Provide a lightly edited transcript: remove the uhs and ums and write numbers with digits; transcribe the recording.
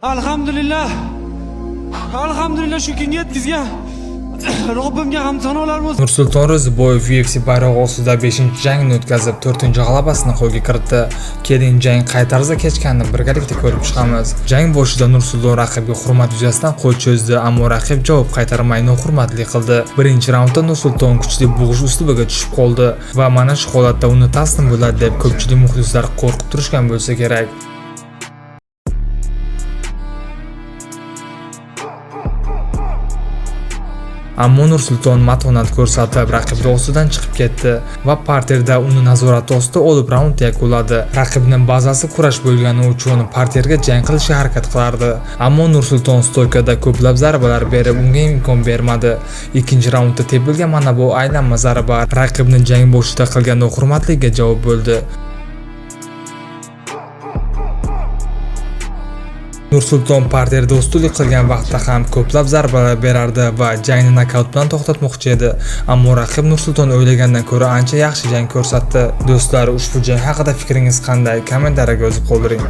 Alhamdulillah. Alhamdulillah, shu kunga yetkazgan Robbimga hamd sanolar bo'lsin. Nursulton Ro'ziboyev UFC bayrog'i ostida 5-jangini o'tkazib, 4-g'alabasini qo'lga kiritdi. Keling, jang qay tarzda kechganini birgalikda ko'rib chiqamiz. Jang boshida Nursulton raqibga hurmat yuzasidan qo'l cho'zdi, ammo raqib javob qaytarmay nohurmatlik qildi. Birinchi raundda Nursulton kuchli bo'g'ish uslubiga tushib qoldi va mana shu holatda uni taslim bo'ladi deb ko'pchilik muxlislar qo'rqib turishgan bo'lsa kerak. Ammo Nursulton matonat ko'rsatib, raqibni ostidan chiqib ketdi va parterda uni nazorati ostida olib raund yakunladi. Raqibning bazasi kurash bo'lgani uchun parterga jang qilishga harakat qilardi. Ammo Nursulton stoykada ko'plab zarbalar berib, unga imkon bermadi. Ikkinchi raundda tepilgan mana bu aylanma zarba raqibni jang boshida qilgan nohurmatligiga javob bo'ldi. Nursulton parterda ustunlik qilgan vaqtda ham ko'plab zarbalar berardi va jangni nokaut bilan to'xtatmoqchi edi. Ammo raqib Nursulton o'ylagandan ko'ra ancha yaxshi jang ko'rsatdi. Do'stlar, ushbu jang haqida fikringiz qanday? Kommentariyaga yozib qoldiring.